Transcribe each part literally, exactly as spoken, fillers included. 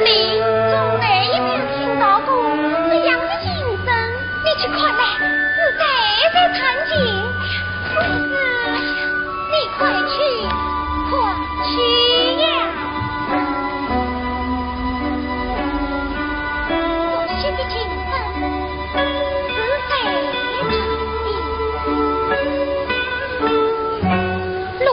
你从来也没有听到过这样的琴声。你去看来，是谁在弹琴？公子，你快去，快去呀！这些的琴声是谁弹的？ 罗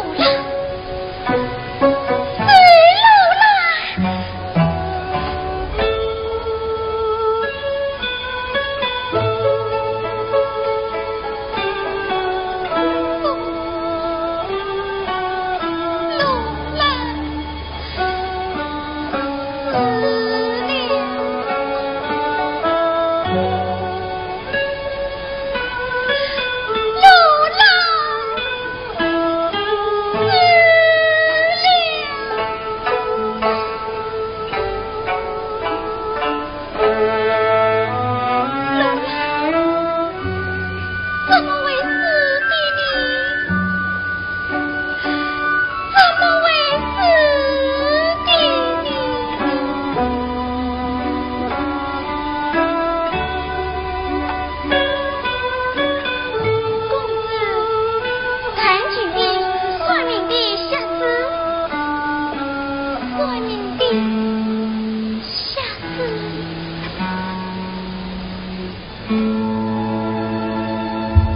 兰，是罗兰。罗兰。 怎么会是你呢？ 怎么会是你呢？公子，弹琴的，算命的，瞎子，算命的，瞎子。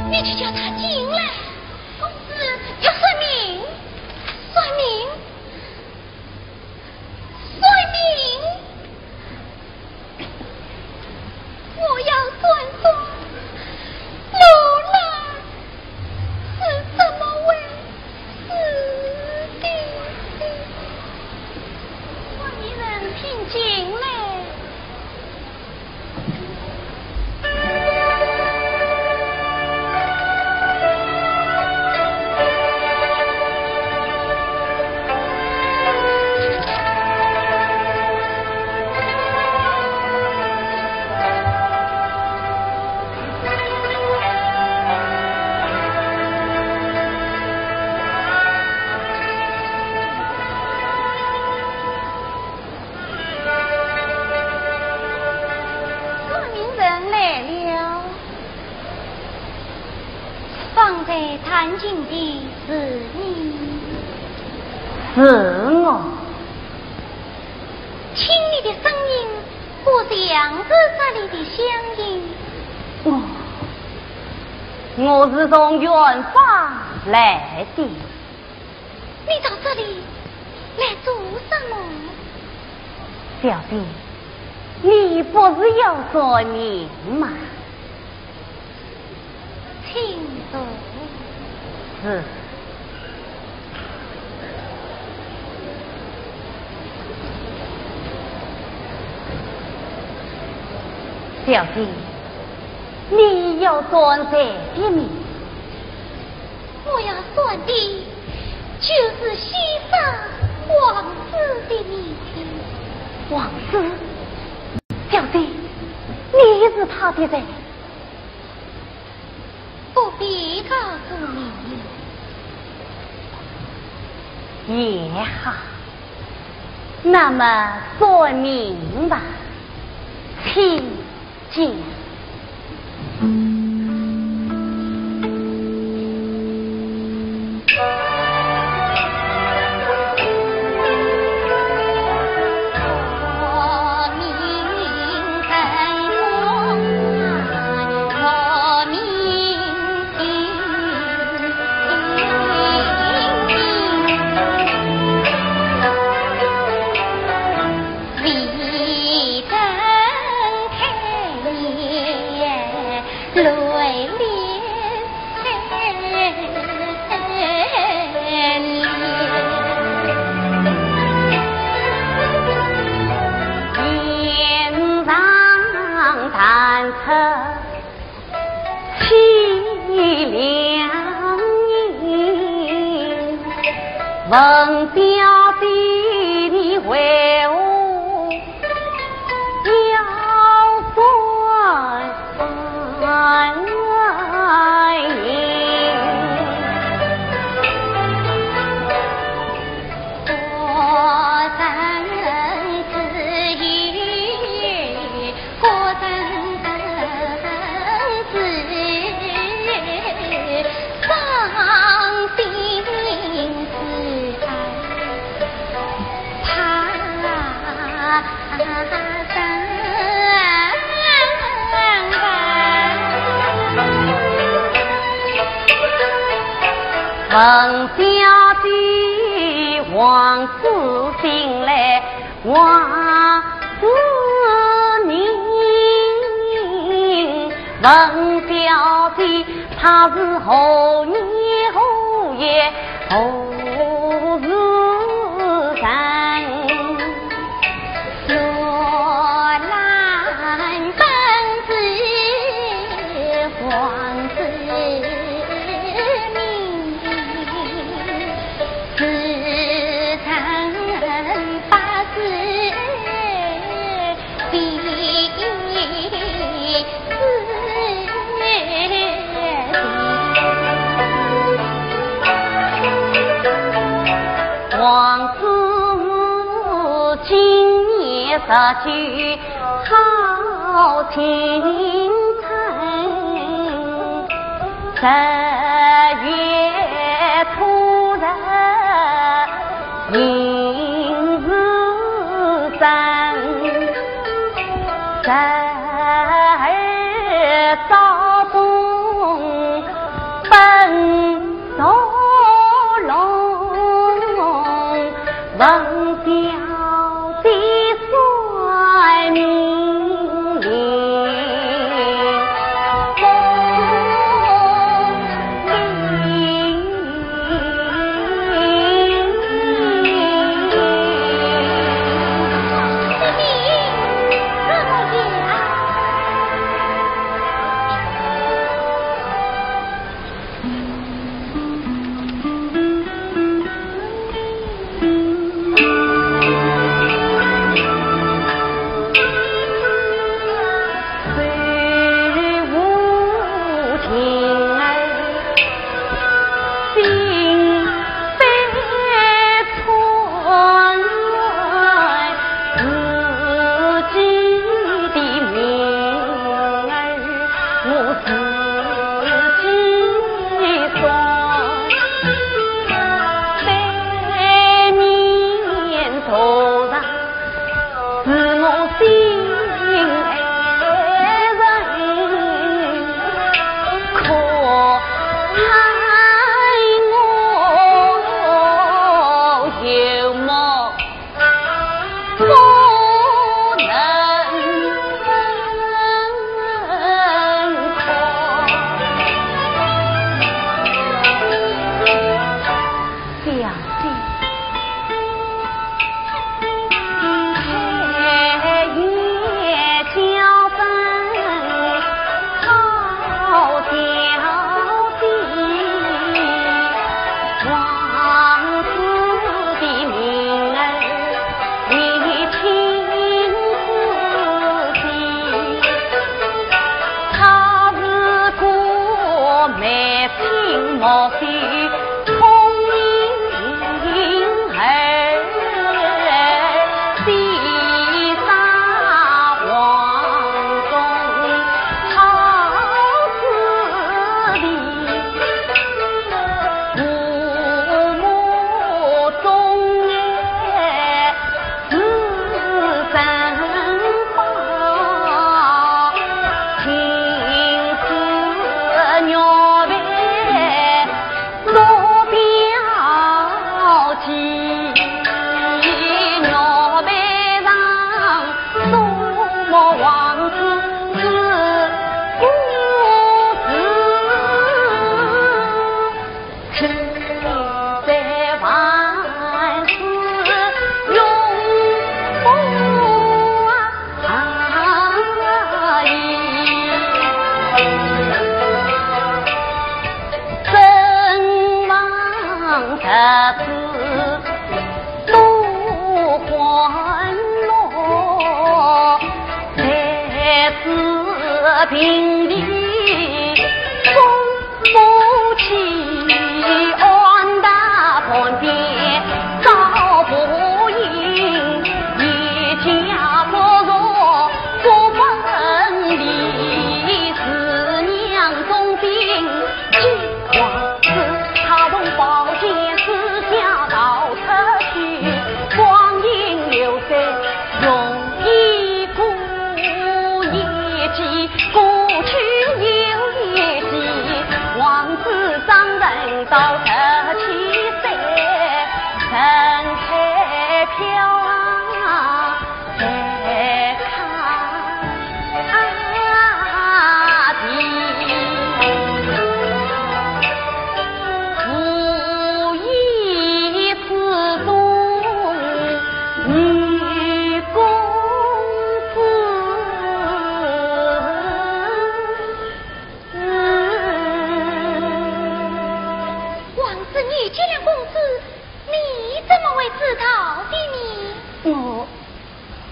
你去叫他进来。 公子，要算命，算命，算命！我要算算罗兰是怎么回事的。算命人，请进来。 算命人来了。方才弹琴的是你？是我。听你的声音，不像是这里的乡音。我，我是从远方来的。 你到这里来做什么？小姐，你不是要算命吗？请坐。是。小姐，你要算谁的命？ 我要算的就是西沙王子的命。王子？小姐，你是他的人？不必告诉你。也好，那么算命吧，请 进。问小姐王子姓来王子名，问小姐他是何年何月何时生？王子今年十九好进城，十月初十迎时辰，十二早钟奔 坐龙凤小姐算命灵。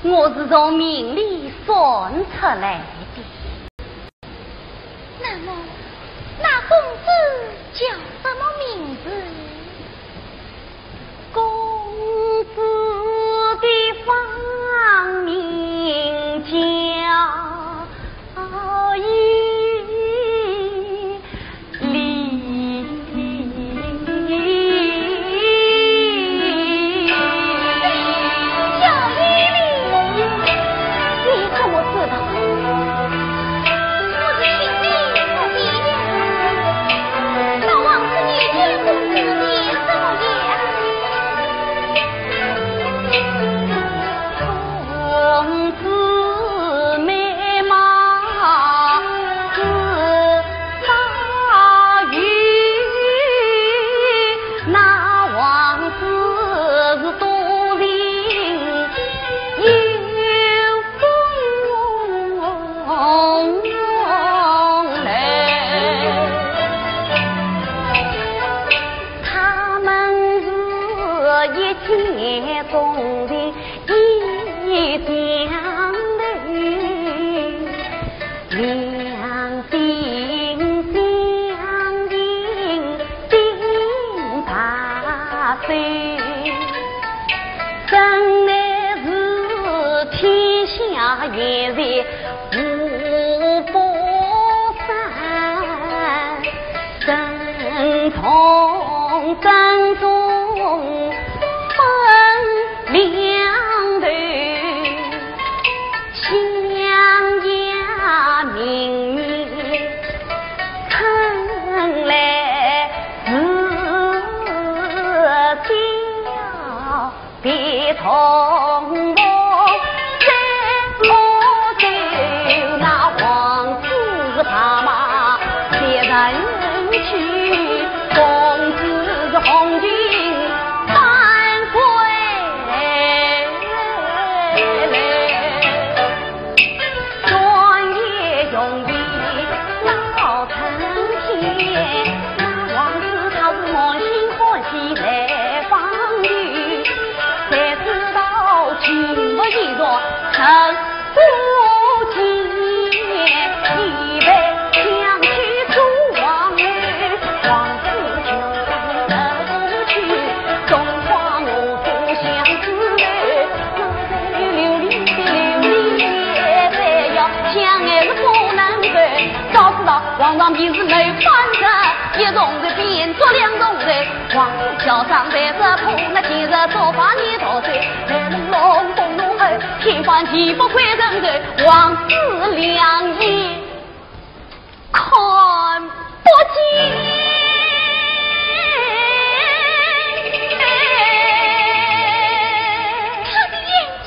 我是从命里算出来的。那么，那公子叫什么名字？公子的芳名叫 他的眼睛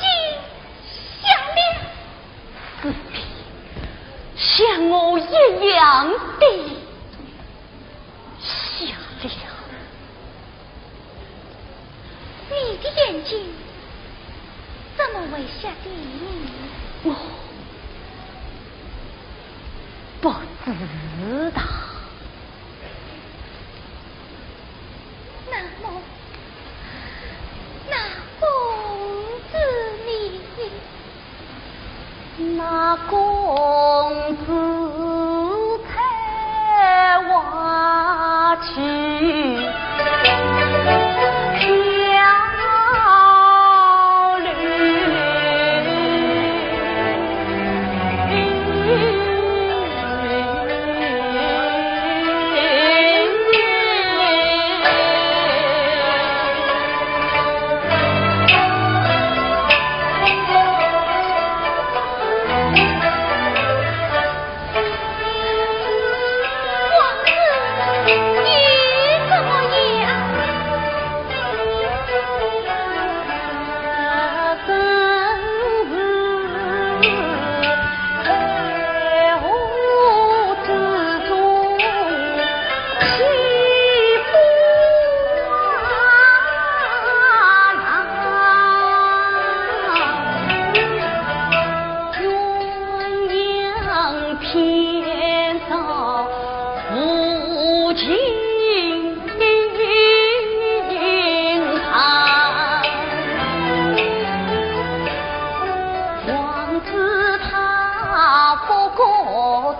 瞎了。是的，像我一样的瞎了。 你的眼睛怎么会瞎的呢？我不知道。那么，那公子呢？ 那公子在外去。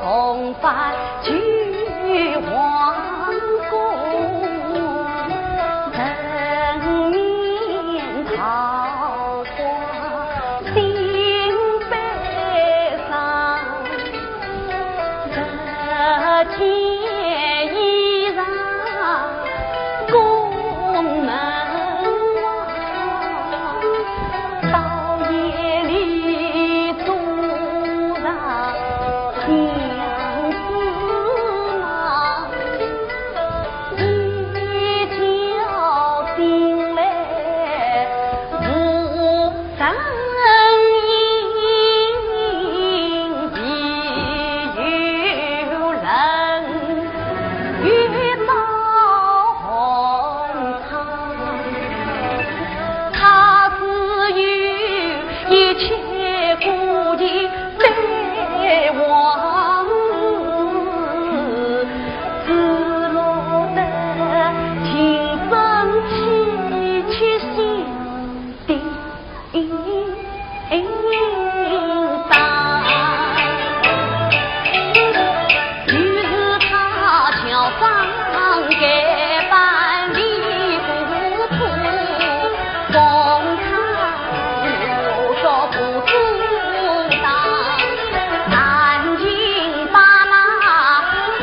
红发九王公，人面桃花心背上，这件衣裳宫门望，到夜里坐上 娘子嘛，一觉醒来是人影，亦有人，一道红 他自有一切故地的往事，只落得情深戚戚心的伤。 于是他乔装改扮的糊涂，风餐露宿不知道，弹琴把那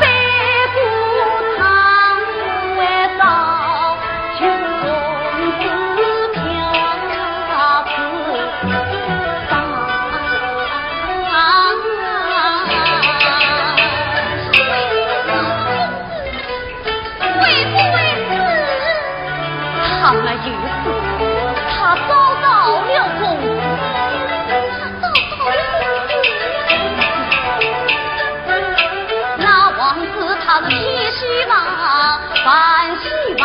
三姑唱为少。 他没有死，他找到了公子。 那王子他是千希望万希望，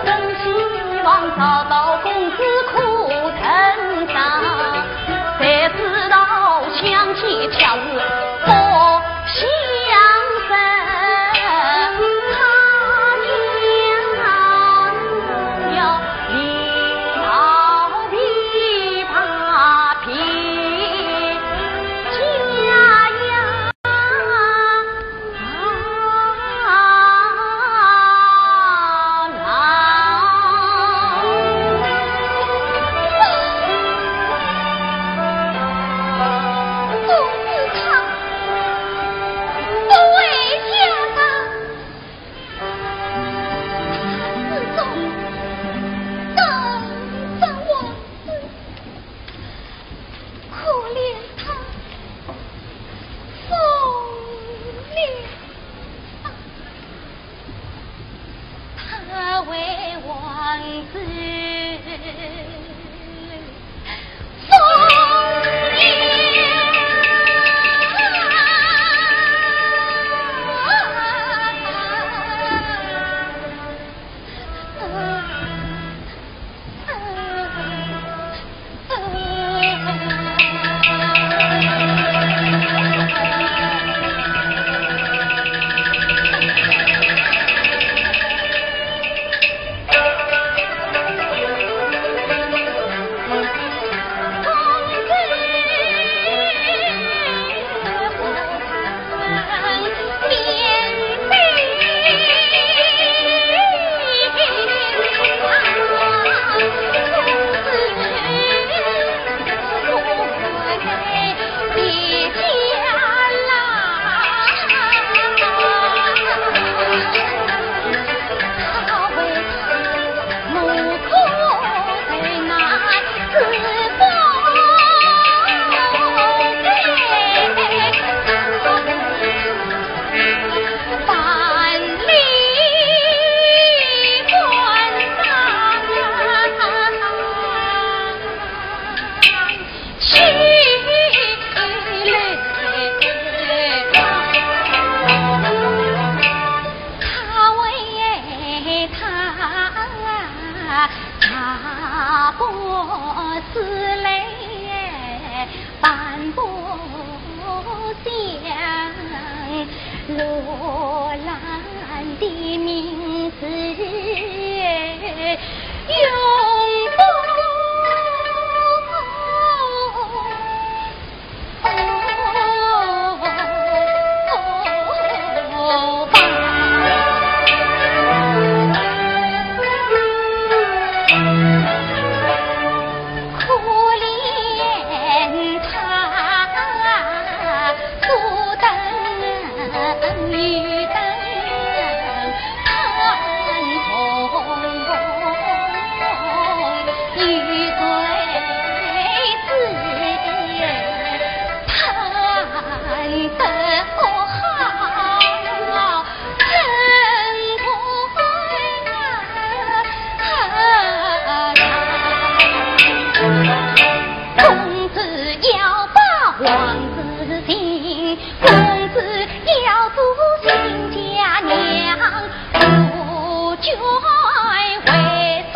真希望找到公子可成双，谁知道相见却是不相识。他娘子要一道琵琶 琵琶呀。 可怜他疯了，他为王子疯了。可怜他，左等右等看痛，有罪之人，他得不好。 公子要报皇子情，公子要做亲家娘，不捐为生。